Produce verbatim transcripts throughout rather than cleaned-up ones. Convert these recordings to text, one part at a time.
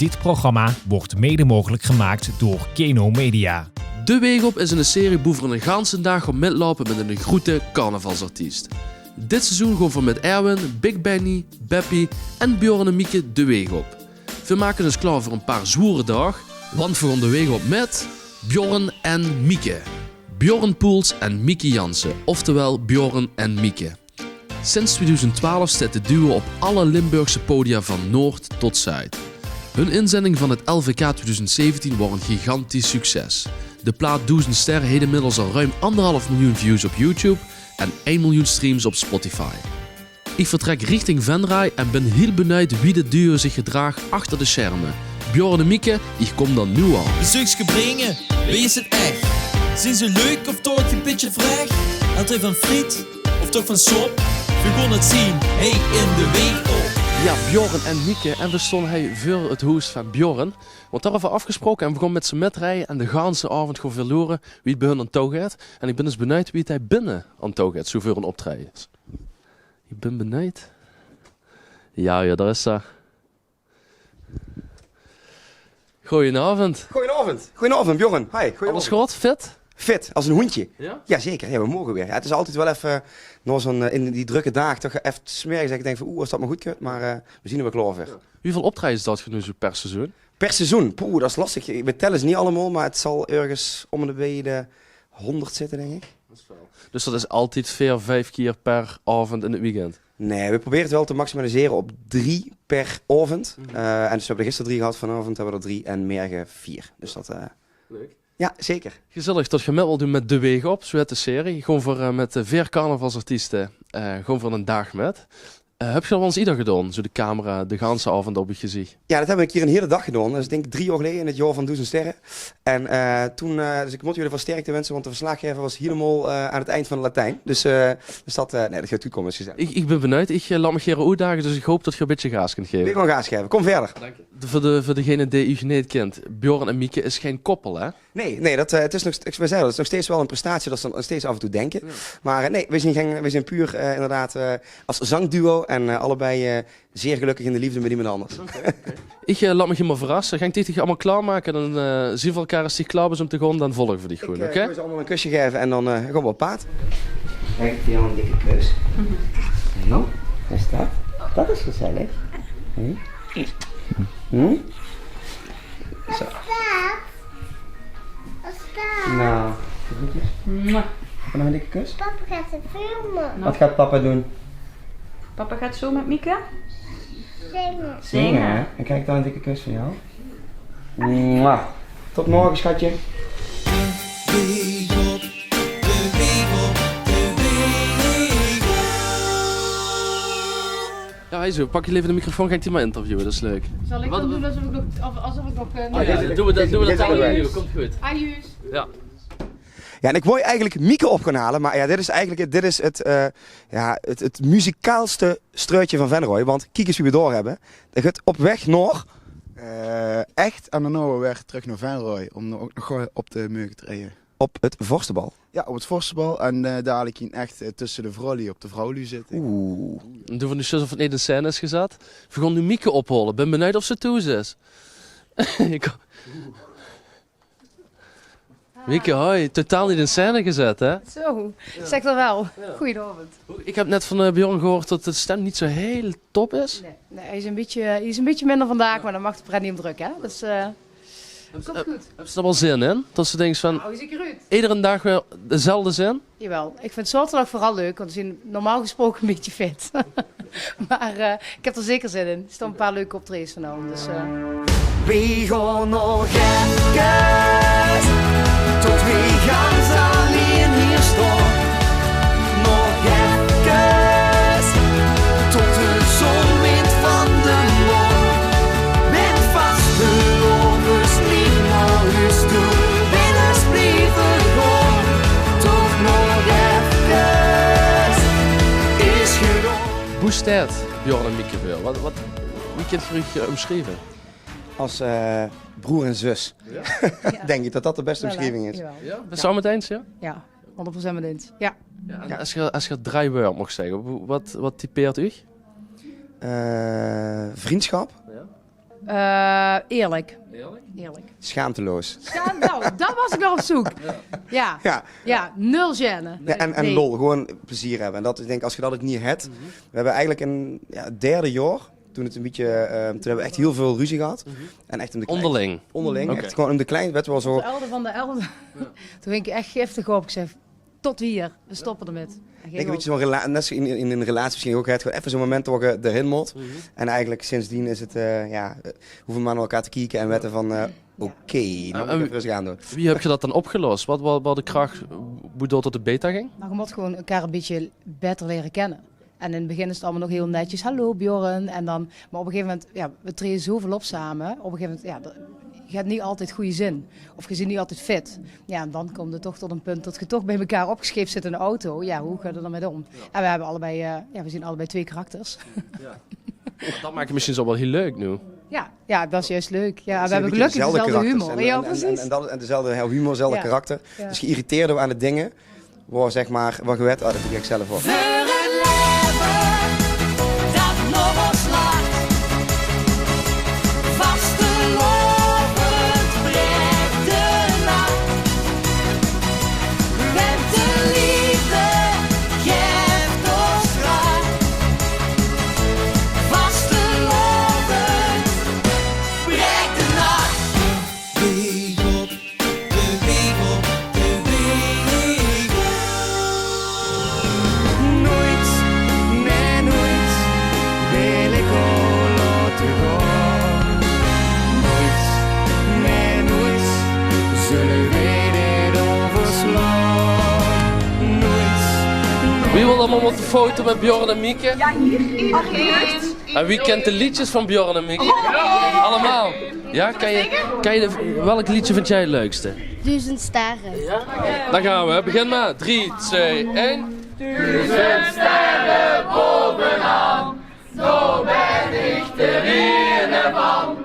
Dit programma wordt mede mogelijk gemaakt door Keno Media. De Weeg Op is 'n serie boe v'r 'ne ganse daag gaon mitloupe mit 'ne groete carnavalsartiest. Dit seizoen gaon v'r mit Erwin, Big Benny, Beppie en Bjorn en Mieke de weeg op. V'r make us klaor veur 'n paar zwoere daag, want v'r gaon de weeg op mit Bjorn en Mieke. Bjorn Poels en Mieke Jansen, oftewel Bjorn en Mieke. Sinds tweeduizend twaalf steit de duo op alle Limburgse podia van noord tot zuid. Hun inzending van 't L V K tweeduizend zeventien waor 'n gigantisch succes. De plaat Doezend Sterre heet inmiddels al ruim anderhalf miljoen views op YouTube en ein miljoen streams op Spotify. Ich vertrek richting Venray en bin hiel benuid wie dit duo zich gedraag achter de scherme. Bjorn en Mieke, ich kom dan noe al. Bezeukske bringe, wie is 't ech? Zien ze leuk of toch e bietje frech? Hawwe ze van friet of toch van sop? V'r gaon 't zien, hie in de Weeg Op. Jao, Bjorn en Mieke, en v'r staon hie veur 't hoes van Bjorn. Want dao höbbe v'r aafgesproke en v'r gaon mit ze mitrieje en de ganse aovend gaon v'r loere wie 't bie hun aan toe geit. En ich bin dus benuid wie 't hie binne aan toe geit, zoe veur 'n optraeje. Ich bin benuid. Jao, jao, dao is ze. Goojenaovend. Goojenaovend. Goojenaovend, Bjorn. Hoi, goojenaovend. Alles good? Fit? Fit, es ein hoendje. Jao? Jao, zeker. Jao, v'r moge weer. Jao, 't is altied waal effe, nao zoe'n, eh, in die drökke daag, toch effe 's mergens det ich dink van, oeh, es det mer good kump. Mer, eh, v'r zien d'r waal klaor veur. Jao. Wieväöl optraejes doot geer noe zoe per seizoen? Per seizoen? Poeh, det is lastig. V'r telle ze neet allemaol, mer 't zal örges óm en bie de hóngerd zitte, dink ich. Det is väöl. Dus det is altied veer, vief kier per aovend in 't weekend? Nae, v'r probere 't waal te maximalisere op drie per aovend. Eh, en dus v'r höbbe d'r gister drie gehad, vanaovend höbbe v'r d'r drie en merge veer. Dus det, eh, leuk. Jao, zeker. Gezellig det geer mit wils doon mit De Weeg Op, zoe heit de serie. Gaon v'r, eh, mit, eh, veer carnavalsartieste, eh, gaon v'r 'nen daag mit. Eh, höb geer det waal ins ieder gedaon, zoe de camera de ganse aovend op uch geziech? Jao, det höbbe v'r 'ne kier 'nen hielen daag gedaon. Det is, dink ich, drie jaor geleje in 't jaor van Doezend Sterre. En, eh, toen, eh, dus ich mót uch waal sterkte winse, want de verslaaggaever waas hielemaol, eh, aan 't ind van 't Latien. Dus, eh, dus det, eh, nae, det geit good kómme, Suzanne. Ich, ich bin benuid. Ich, eh, laot mich gaer oetdage, dus ich haop det geer e bietje gaas kóntj gaeve. Ich gaon gaas gaeve. Kóm wiejer. Dank dich. De, veur de, veur degene dae uch neet kint, Bjorn en Mieke is gein koppel, hè? Nae, nae, det, eh, 't is nog, ich wou zègke, det is nog steeds waal ein prestatie det ze dan nog steeds aaf en toe dinke. Jao. Mer, eh, nae, v'r zien gein, v'r zien puur, eh, inderdaad, eh, es zangduo en, eh, allebei, eh, zeer gelökkig in de leefde mit iemes angers. Oké, oké. Ich, eh, laot mich hielemaol verrasse. Gaon ich dich allemaol klaormake. Dan, eh, zien v'r elkaar es dich klaor bis óm te gaon. Dan volge v'r dich gewoon, oké? Ich, eh, gaon ze allemaol ein kusje gaeve en dan, eh, gaon v'r op paad. Krieg ich veur dich ein dikke kus. Jao, is det? Det is gezellig. Hm? Hm? Zo. Wat is dat? Nou, groetjes. Mwah. Papa nog een dikke kus? Papa gaat het filmen. Wat gaat papa doen? Papa gaat zo met Mieke zingen. Zingen, hè? En krijg ik dan een dikke kus van jou? Mwah. Tot morgen, schatje. Jao, hie zoe, pak hie eve de microfoon, gaon ich dich mer interviewe, det is leuk. Zal ich dan doon esof ich nog, of, esof ich nog, eh, jao, doon v'r det, doon v'r det. Ajuus. Komt good. Ajuus. Jao. Jao, en ich wou eigelik Mieke op gaon haole, mer jao, dit is eigelik, dit is 't, eh, jao, 't, 't muzikaalste straotje van Venrooj, want kiek ins wie v'r 't dao höbbe. Det geit op weg nao, eh, Ech en daonao weer trök nao Venrooj, óm dao ouch nog op te moge traeje. Op 't vorstebal? Jao, op 't vorstebal en, eh, dalik in Ech, eh, tösse de vrouwluuj op de vrouwluuj zitte. Oeh. En doe van die zus of 't neet in scène is gezat. V'r gaon noe Mieke ophaole. Bin benuujd of ze thoes is. Ich... Mieke, hoi. Totaal neet in scène gezat, hè? Zo, zèk det waal. Jao. Goojenaovend. Ich höb net van, eh, Bjorn gehuurd det de stem neet zo hiel top is. Nae, nae, hae is ein bietje, hae is ein bietje minder vandaag, mer det maak de pret neet óm drök, hè. Dus, eh, Höbs se dao waal zin in? Det se dinks van, iedere daag weer dezelfde zin? Jawaal, ich vinj zaoterdig veural leuk, want v'r zien normaal gesproke ein bietje fit. Mer, eh, ich höb d'r zeker zin in. D'r staon ein paar leuke optraejes vanaovend, dus, eh. V'r gaon nog efkes, tot v'r gans allein hie staon. Nog efkes, tot de zon wint van de maan. Mit vaste loges neet nao hoes toe, wille blieve gaon. Toch nog efkes is gedaon. Boe steit Bjorn en Mieke veur? Waat, waat, wie kint geer uch, eh, ómsjrieve? Es, eh, broer en zus. Jao? Jao. Dink ich det det de bèste ómsjrieving is. Jao, jao. Jao? Bis se 't mit mich eins, jao? Jao. Hónderd procent mit eins. Jao. Jao, en es geer, es geer drie wäörd moch zègke, wa-, waat, waat typeert uch? Eh, vriendschap. Jao. Eh, eerlijk. Eerlijk? Eerlijk. Schaamteloos. Schaam-, nou, dat was ik naar op zoek. Ja. Ja. Ja, nul gêne. Ja, en, en lol, gewoon plezier hebben. En dat, ik denk, als je dat het niet hebt, we hebben eigenlijk in, ja, het derde jaar, toen het een beetje, eh, toen hebben we echt heel veel ruzie gehad. En echt om de klein- Onderling? Onderling, echt gewoon om de klein, werd wel zo. De elde van de elde. Toen ging ik echt giftig op. Ik zei, tot hier, we stoppen ermee. Ik denk een beetje zo'n rela-, net zoals in, in een relatie misschien ook, het gewoon even zo'n moment waar je erin moet. En eigenlijk sindsdien is het, eh, ja, eh, hoeven we maar naar elkaar te kijken en weten van, eh, oké, nou moet ik even rustig aan doen. Wie heb je dat dan opgelost? Wat was de kracht, waardoor tot het beter ging? Maar je moet gewoon elkaar een beetje beter leren kennen. En in het begin is het allemaal nog heel netjes. Hallo Bjorn. En dan, maar op een gegeven moment, ja, we treden zoveel op samen. Op een gegeven moment, ja, je hebt niet altijd goede zin. Of je zit niet altijd fit. Ja, en dan komt het toch tot een punt dat je toch bij elkaar opgescheept zit in de auto. Ja, hoe ga je er dan mee om? En we hebben allebei, eh, ja, we zien allebei twee karakters. Ja. Maar dat maakt het misschien zo wel heel leuk nu. Ja, ja, dat is juist leuk. Ja, we hebben gelukkig dezelfde humor. Ja, precies. En, en, en, en dezelfde humor, dezelfde karakter. Ja. Dus geïrriteerd aan de dingen. Waar, zeg maar, waar je weet, oh, dat doe ik zelf ook. Veur het leven dat nog ons lacht. Vastelaovend brekt de nach. Went de liefde geft ons kracht. Vastelaovend brekt de nach. Weeg op, de weeg op, de weeg op. Nooit, nee, nooit wil ik al laten gaan. Nooit, nee, nooit zullen wij dit overslaan. Nooit, nooit. Wie wil allemaal op de foto met Bjorn en Mieke? Ja, hier. Mag ik? En wie kent de liedjes van Bjorn en Mieke? Allemaal. Ja, kan je, kan je de, welk liedje vind jij het leukste? Duizend sterren. Daar gaan we, begin maar. Drie, twee, één. Duizend sterren bovenaan, daar ben ik de reine van.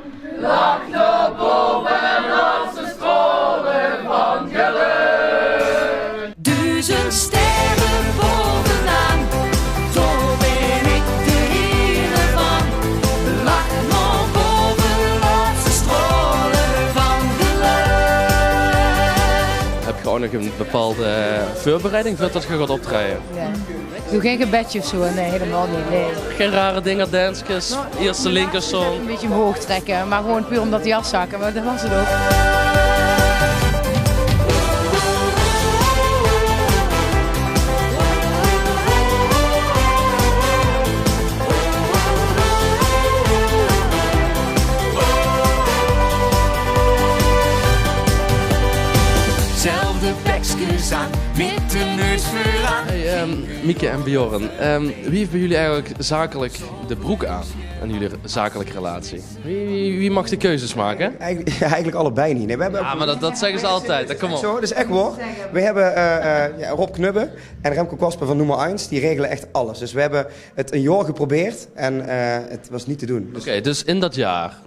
Lach naar boven, laat ze stralen van geluk. Duizend sterren bovenaan, daar ben ik de reine van. Lach naar boven, laat ze stralen van geluk. Heb je ook nog een bepaalde voorbereiding voordat je gaat optreden? Nee. Doe geen gebedje of zo, nee, helemaal niet. Nee. Geen rare dingen, danskes, eerste linkersom. Een beetje omhoog trekken, maar gewoon puur omdat die afzakken, maar dat was het ook. Zelfde pekskes aan, met de neus vooraan. Hey, ehm, Mieke en Bjorn, ehm, wie heeft bij jullie eigenlijk zakelijk de broek aan in jullie zakelijke relatie? Wie, wie, wie mag de keuzes maken? Eigenlijk, ja, eigenlijk allebei niet. Nee, we hebben... Ja, maar dat, dat zeggen ze altijd. Dat, kom op. Zo, dat is echt waar. We hebben, eh, eh, ja, Rob Knubbe en Remco Kasper van Nummer Eins, die regelen echt alles. Dus we hebben het een jaar geprobeerd en, eh, het was niet te doen. Dus... Oké, dus in dat jaar?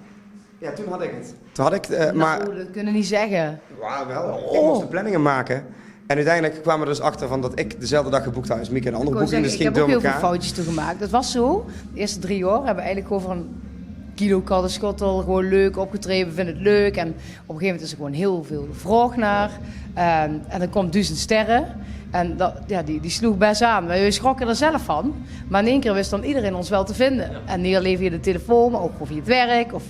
Ja, toen had ik het. Toen had ik, eh, maar... Nou, dat kunnen we niet zeggen. Ja, wel. Ik moest de planningen maken. En uiteindelijk kwamen we er dus achter van dat ik dezelfde dag geboekt had als Mieke een andere boeking. Dus het ging door elkaar. Ik wou zeggen, ik heb ook heel veel foutjes toen gemaakt. Dat was zo. De eerste drie jaar hebben we eigenlijk gewoon van kilo kalde schottel, gewoon leuk opgetreden, we vinden het leuk. En op een gegeven moment is er gewoon heel veel vraag naar. Ehm, en dan komt Duizend Sterren. En dat, ja, die, die sloeg best aan. Wij schrokken er zelf van. Maar in één keer wist dan iedereen ons wel te vinden. En niet alleen via de telefoon, maar ook gewoon via het werk. Of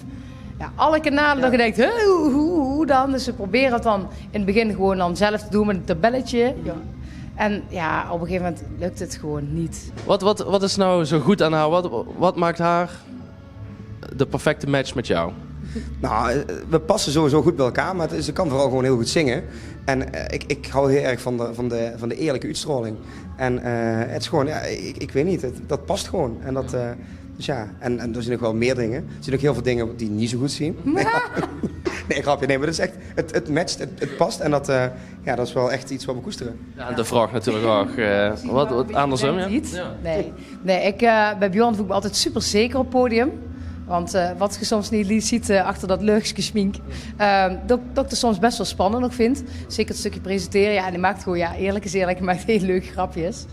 ja, alle kanalen. Ja. Dat je denkt, hè, hoe, hoe, hoe dan? Dus we proberen het dan in het begin gewoon dan zelf te doen met een tabelletje. Ja. En ja, op een gegeven moment lukt het gewoon niet. Wat, wat, wat is nou zo goed aan haar? Wat, wat maakt haar de perfecte match met jou? Nou, eh, we passen sowieso goed bij elkaar, maar het is, ze kan vooral gewoon heel goed zingen. En, eh, ik, ik hou heel erg van de, van de, van de eerlijke uitstraling. En, eh, het is gewoon, ja, ik, ik weet niet, het, dat past gewoon. En dat, eh, dus ja, en, en er zijn nog wel meer dingen. Er zijn ook heel veel dingen die niet zo goed zien. Nee, grapje, nee, maar dat is echt, het, het matcht, het, het past en dat, eh, ja, dat is wel echt iets wat we koesteren. Ja, en de vraag natuurlijk ook, eh, wat, wat andersom, ja? Nee. Nee, ik, eh, bij Bjorn voel ik me altijd super zeker op podium. Want, eh, wat je soms niet li-, ziet, eh, achter dat luchtje schmink, ehm, dat, dat ik het soms best wel spannend nog vind. Zeker het stukje presenteren. Ja, en die maakt gewoon, ja, eerlijk is eerlijk, hij maakt heel leuke grapjes.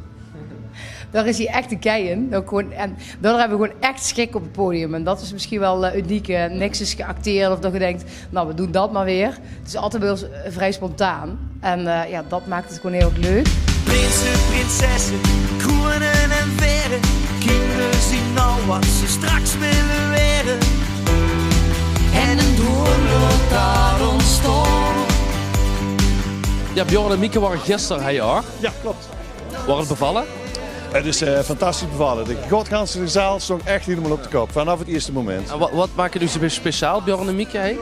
Dao is 'r ech de kei in. Ouch gewoen, en daodoor höbbe v'r gewoen ech sjik op 't podium. En dat is mesjien waal, eh, uniek, eh, niks is geacteerd of dat geer dinkt, nou, v'r doon dat mer weer. 't Is altied bie ós, eh, vrie spontaan. En, eh, jao, dat maak 't gewoen hiel erg leuk. Prinse, prinsesse, kroene en verre. Kinger zeen al wat ze straks wille waere. En 'nen droum laot dat óntstaon. Jao, Bjorn en Mieke waore gister hie ouch. Jao, klop. Waor 't bevalle? 't Is, eh, fantastisch bevalle. De godganse zaal stóng ech hielemaol op de kop, vanaaf 't ierste moment. En wa-, wat maak die zoe speciaal, Bjorn en Mieke, hè?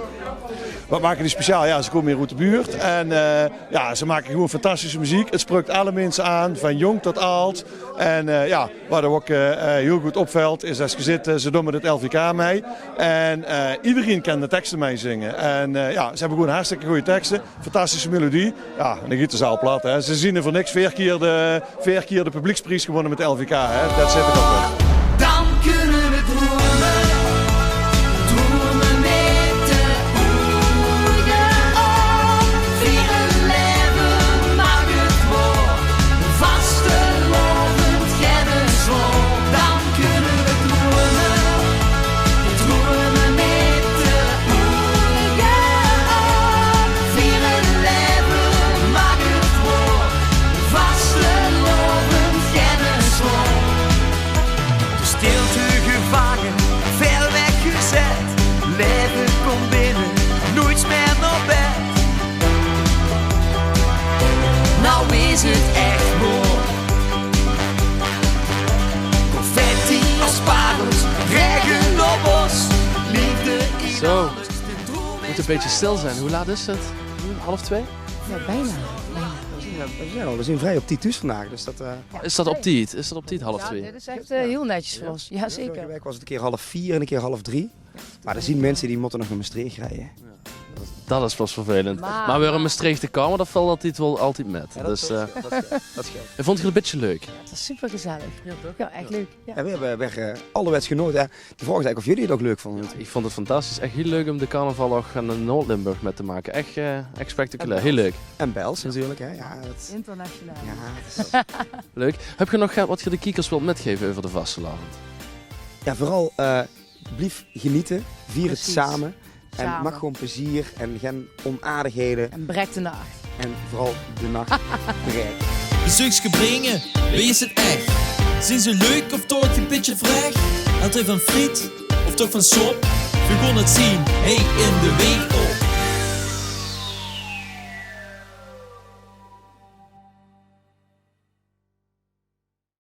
Wat maak die speciaal? Jao, ze kómme hie oet de buurt. En, eh, jao, ze make gewoen fantastische meziek. 't Spreuk alle minse aan, van jónk tot aad. En, eh, jao, wat ouch, eh, eh, hiel good opvèlt, is es geer zit, eh, ze doon mit 't L V K mei. En, eh, ederein kan de tekste meizinge. En, eh, jao, ze höbbe gewoen hartstikke gooj tekste. Fantastische melodie. Jao, en dan geit de zaal plat, hè. Ze zeen 'r veur niks veer kier de, veer kier de publiekspries gewónne mit L V K, hè. Dat zit 'r ouch waal. Dan kinne v'r droeme, droeme mit de ouge op. Viere, laeve, maak 't waor. Vastelaovend, gaef ós waor. Dan kinne v'r droeme, droeme mit de ouge op. Viere, laeve, maak 't waor. Vastelaovend, gaef ós waor. De stilte gevange, wied weggezèt. Laeve, kóm binne, noeits mie nao bèd. Noe is 't ech waor. Confetti es parels, raegent op ós. Leefde in alles. Zo. Mót e bietje stil zeen. Wie laat is 't? Half twee? Jao, bienao. Bienao. Jao, v'r zeen, v'r zeen vrie op tied thoes vandaag, dus dat, eh, Is dat op tied? Is dat op tied, half twee? Jao, dit is ech, eh, hiel netsjes veur ós. Jao, zeker. Vörrige waek waor 't 'ne kier half veer en 'ne kier half drie. Mer d'r zeen minse die mótte nog nao Mestreech rieje. Dat is pas vervelend. Mer v'r höbbe 'ne Mestreechter kamer, dat vèlt altied waal altied mit. Jao, dat, dus, eh, dat sjeelt. Vónde geer 't e bietje leuk? Jao, 't waor supergezellig. Jao, toch? Jao, ech leuk. Jao. Jao, v'r höbbe, v'r höbbe, eh, allerwèts genaote, hè. De vraog is eigelik of geer 't ouch leuk vónde. Jao, ich vónd 't fantastisch. Ech hiel leuk óm de carnaval ouch in Noord-Limburg mit te make. Ech, eh, ech spectaculair. Hiel leuk. En Bels natuurlik, hè. Jao, dat... Internationaal. Jao, dat is... Leuk. Höb geer nog get wat geer de kiekers wilt mitgaeve euver de vastelaovend? Jao, veural, eh, blief genete, vier 't same. En maak gewoen plezeer en gein onaardighede. En brek de nach. En veural de nach brek. Bezeukske bringe, wie is 't ech? Zeen ze leuk of toch e bietje vrech? Hawwe ze van friet of toch van sop? V'r gaon 't zeen, hie in de week op.